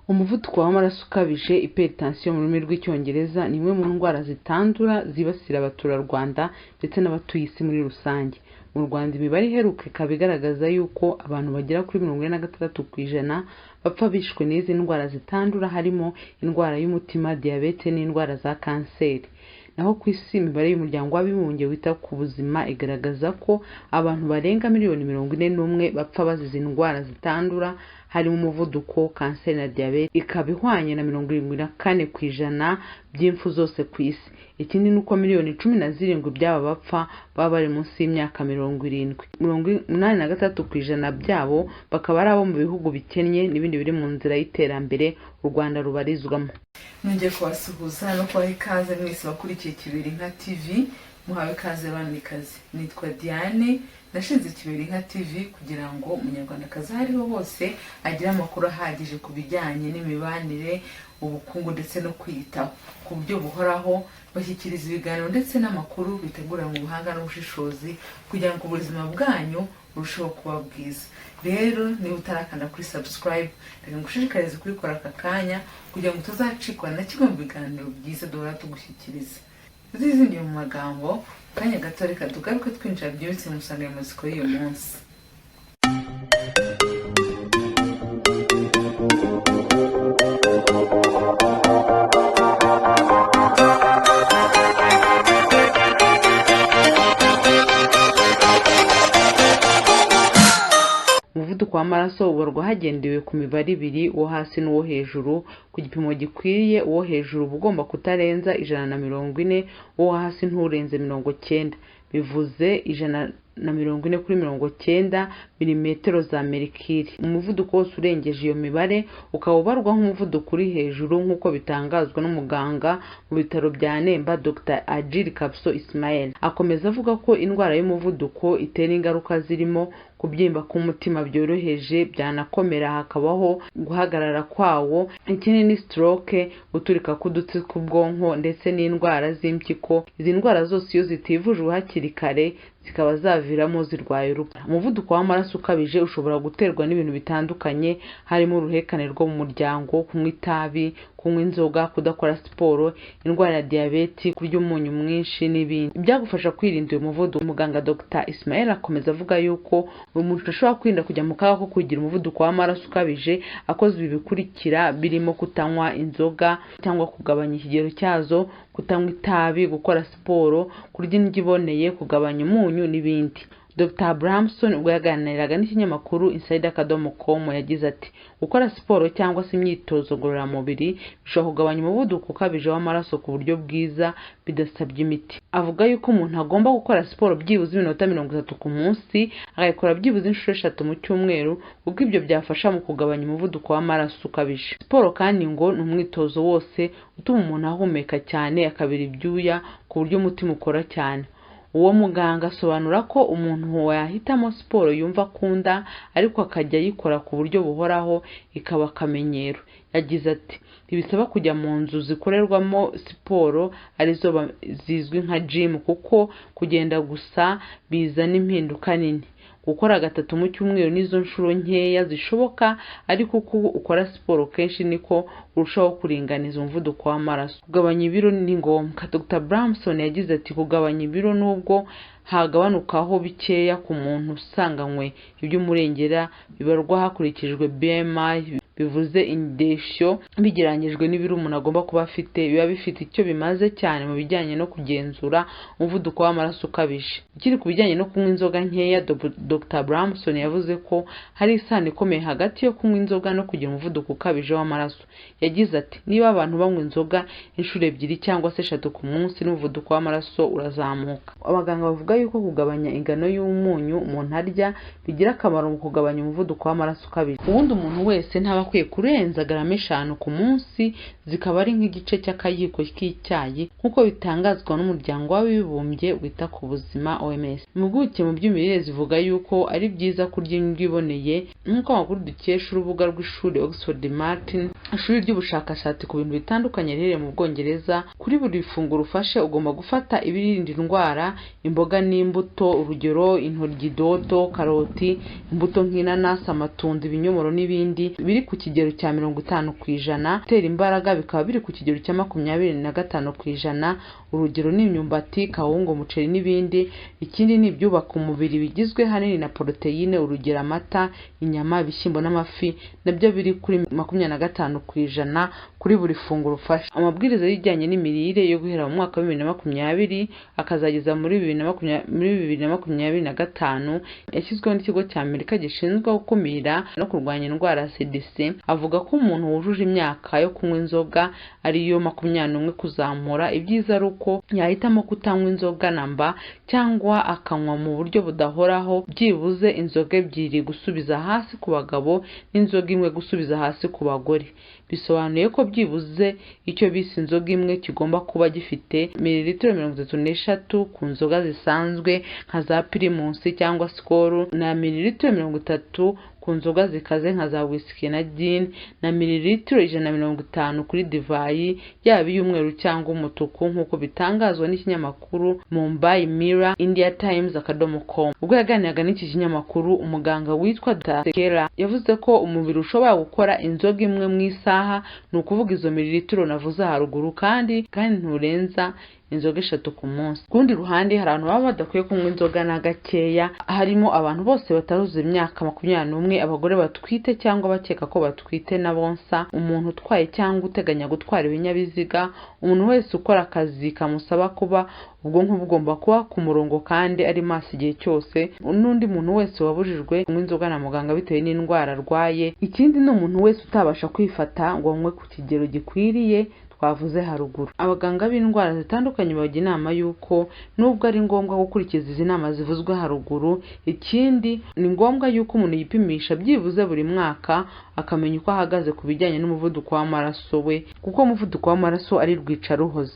Umuvuduko w'amaraso ukabije, hypertension mu rurimi rw'Icyongereza, ni imwe mu ndwara zitandura zibasira abaturarwanda ndetse n'abatuye isi muri rusange. Mu Rwanda, imibare iheruka ikaba igaragaza yuko abantu bagera kuri 46% bapfa bishwe n'izi ndwara zitandura, harimo indwara y'umutima, diyabete n'indwara za kanseri. Naho ku isi, imibare y'Umuryango w'Abibumbye wita ku buzima igaragaza ko abantu barenga miliyoni 41 bapfa bazize indwara zitandura, harimo umuvuduko, kanseri na diyabete, ikaba ihwanye na 74% by'impfu zose ku isi. Ikindi ni uko miliyoni 17 by'aba bapfa baba bari munsi y'imyaka 70. 83% byabo bakaba ari abo mu bihugu bikennye n'ibindi biri mu nzira y'iterambere u Rwanda rubarizwamo. Nongeye kubasuhuza no kubaha ikaze mwese bakurikiye Kibera Inka TV. Muhawe ikaze, bamikazi. Nitwa Diane, nashinze Kibera Inka TV kugira ngo umunyarwandakazi aho ariho hose agire amakuru ahagije ku bijyanye n'imibanire, ubukungu ndetse no kwiyitaho ku buryo buhoraho. Bashyikiriza ibiganiro ndetse n'amakuru biteguranywe ubuhanga n'ubushishozi kugira ngo ubuzima bwanyu burusheho kuba bwiza. Rero niba utarakanda kuri subscribe, reka ngushishikarize kubikora aka kanya kugira ngo utazacikwa na kimwe mu biganiro byiza duhora tugushyikiriza. Tuzizingiye mu magambo mu kanya gato, reka tugaruke twinjira byimbitse mu nsanganyamatsiko y'uyu munsi. Umuvuduko w'amaraso ubarwa hagendewe ku mibare ibiri, uwo hasi n'uwo hejuru. Ku gipimo gikwiriye, uwo hejuru uba ugomba kutarenza 140, uwo hasi nturenze 90, bivuze 140/90 milimetero za merikiri. Umuvuduko wose urengeje iyo mibare ukaba ubarwa nk'umuvuduko uri hejuru, nk'uko bitangazwa n'umuganga mu bitaro bya Nemba, Dr Ajiri Kapso Ismael. Akomeza avuga ko indwara y'umuvuduko itera ingaruka zirimo kubyimba k'umutima byoroheje, byanakomera hakabaho guhagarara kwawo, ikindi ni stroke, guturika k'udutsi tw'ubwonko ndetse n'indwara z'impyiko. Izi ndwara zose iyo zitivujwe hakiri kare zikaba zaviramo zirwaye urupfu. Umuvuduko w'amaraso ukabije ushobora guterwa n'ibintu bitandukanye, harimo uruhekane rwo mu muryango, kunywa itabi, kunywa inzoga, kudakora siporo, indwara ya diyabeti, kurya umunyu mwinshi n'ibindi. Ibyagufasha kwirinda uyu muvuduko, muganga Dr Ismael akomeza avuga yuko umuntu ashobora kwirinda kujya mu kaga ko kugira umuvuduko w'amaraso ukabije akoze ibi bikurikira, birimo kutanywa inzoga cyangwa kugabanya ikigero cyazo, kutanywa itabi, gukora siporo, kurya indyo iboneye, kugabanya umunyu n'ibindi. Dr Abrahamson ubwo yaganiraga n'ikinyamakuru Insider.com yagize ati: "Gukora siporo cyangwa se imyitozo ngororamubiri bishobora kugabanya umuvuduko ukabije w'amaraso ku buryo bwiza bidasabye imiti." Avuga yuko umuntu agomba gukora siporo byibuze iminota 30 ku munsi, akayikora byibuze inshuro eshatu mu cyumweru, kuko ibyo byafasha mu kugabanya umuvuduko w'amaraso ukabije. Siporo kandi ngo ni umwitozo wose utuma umuntu ahumeka cyane, akabira ibyuya ku buryo umutima ukora cyane. Uwo muganga asobanura ko umuntu yahitamo siporo yumva akunda, ariko akajya ayikora ku buryo buhoraho, ikaba akamenyero. Yagize ati: "Ntibisaba kujya mu nzu zikorerwamo siporo arizo zizwi nka gym, kuko kugenda gusa bizana impinduka nini. Gukora gatatu mu cyumweru nizo nshuro nkeya zishoboka, ariko uko ukora siporo kenshi niko urushaho kuringaniza umuvuduko w'amaraso." Kugabanya ibiro ni ngombwa. Dr Bramson yagize ati: "Kugabanya ibiro, nubwo hagabanukaho bikeya ku muntu usanganywe iby'umurengera bibarwa hakurikijwe BMI, bivuze indeshyo bigereranyijwe n'ibiro umuntu agomba kuba afite, biba bifite icyo bimaze cyane mu bijyanye no kugenzura umuvuduko w'amaraso ukabije." Ikiri ku bijyanye no kunywa inzoga nkeya, Dr Bramson yavuze ko hari isano ikomeye hagati yo kunywa inzoga no kugira umuvuduko ukabije w'amaraso. Yagize ati: "Niba abantu banywa inzoga inshuro ebyiri cyangwa se eshatu ku munsi, n'umuvuduko w'amaraso urazamuka." Abaganga bavuga yuko kugabanya ingano y'umunyu umuntu arya bigira akamaro mu kugabanya umuvuduko w'amaraso ukabije. Ubundi umuntu wese ntaba akwiye kurenza garama 5 ku munsi, zikaba ari nk'igice cy'akayiko k'icyayi, nk'uko bitangazwa n'Umuryango w'Abibumbye wita ku buzima, OMS. Impuguke mu by'imirire zivuga yuko ari byiza kurya indyo iboneye, nk'uko amakuru dukesha urubuga rw'ishuri Oxford Martin Ishuri ry'ubushakashatsi ku bintu bitandukanye riherereye mu Bwongereza, kuri buri funguro ufashe ugomba gufata ibirinda indwara, imboga n'imbuto, urugero intoryi, dodo, karoti, imbuto nk'inanasi, amatunda, ibinyomoro n'ibindi, biri ku kigero cya 50%. Gutera imbaraga bikaba biri ku kigero cya 25%, urugero ni imyumbati, kawunga, umuceri n'ibindi. Ikindi ni ibyubaka umubiri bigizwe ahanini na poroteyine, urugero amata, inyama, ibishyimbo n'amafi, nabyo biri kuri 25% kuri buri funguro ufashe. Amabwiriza y'ijyanye n'imirire yo guhera mu mwaka wa 2020 akazageza muri 2025 yashyizweho n'ikigo cya Amerika gishinzwe gukumira no kurwanya indwara CDC, avuga ko umuntu wujuje imyaka yo kunywa inzoga ariyo 21 kuzamura, ibyiza ari uko yahitamo kutanywa inzoga namba cyangwa akanywa mu buryo budahoraho, byibuze inzoga 2 gusubiza hasi ku bagabo n'inzoga 1 gusubiza hasi ku bagore. Bisobanuye ko byibuze icyo bise inzoga imwe kigomba kuba gifite mililitiro 33 ku nzoga zisanzwe nka za Primus cyangwa Skol, na mililitiro 30 ku nzoga zikaze nka za whisky na gin, na mililitiro 150 kuri divayi yaba iy'umweru cyangwa umutuku, nk'uko bitangazwa n'ikinyamakuru Mumbai Mirror India Times .com. Ubwo yaganiraga n'iki kinyamakuru, umuganga witwa Dr. Sekera yavuze ko umubiri ushobora gukora inzoga imwe mu isaha, ni ukuvuga izo mililitiro navuze haruguru, kandi nturenza inzoga 3 ku munsi. Ku rundi ruhande hari abantu baba badakwiye kunywa inzoga na gakeya, harimo abantu bose bataruzuza imyaka 21, abagore batwite cyangwa bakeka ko batwite na bonsa, umuntu utwaye cyangwa uteganya gutwara ibinyabiziga, umuntu wese ukora akazi kamusaba kuba ubwonko bugomba kuba ku murongo kandi ari maso igihe cyose, n'undi muntu wese wabujijwe kunywa inzoga na muganga bitewe n'indwara arwaye. Ikindi ni umuntu wese utabasha kwifata ngo anywe ku kigero gikwiriye twavuze haruguru. Abaganga b'indwara zitandukanye bajya inama y'uko nubwo ari ngombwa gukurikiza izi nama zivuzwe haruguru, ikindi ni ngombwa y'uko umuntu yipimisha byibuze buri mwaka akamenya uko ahagaze ku bijyanye n'umuvuduko w'amaraso we, kuko umuvuduko w'amaraso ari rwicaruhoze.